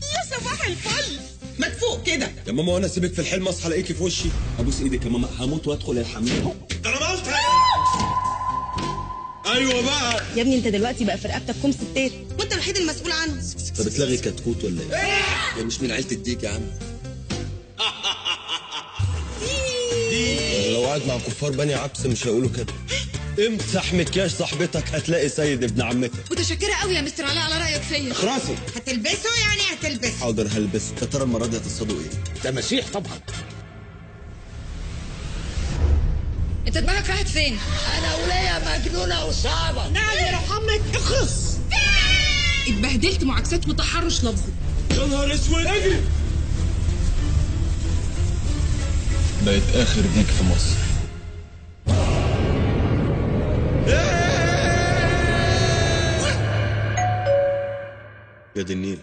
يا صباح الفل، ما تفوق كده يا ماما، وانا سيبك في الحلم اصحى الاقيكي في وشي. ابوس ايدك يا ماما، هموت وادخل الحمام. ده انا قلت ايوه بقى يا ابني، انت دلوقتي بقى في رقبتك كوم ستات وانت الوحيد المسؤول عنه. انت بتلغي كتكوت ولا ايه؟ مش من عيله الديك يا عم. لو قاعد مع كفار بني عبس مش هيقولوا كده. امسح مكياج صاحبتك هتلاقي سيد ابن عمتك. متشكره قوي يا مستر علاء على رايك فيا. اخرسي. هتلبسه يعني هتلبسه. حاضر هلبسه. يا ترى المرة دي هتصطادوا ايه؟ ده مسيح طبعا. انت دماغك راحت فين؟ انا وليا مجنونة وصعبة. نعم يا محمد اخلص. اتبهدلت معاكسات وتحرش لفظي. يا نهار اسود، اجري. بقت اخر ديك في مصر. يا دي النيل.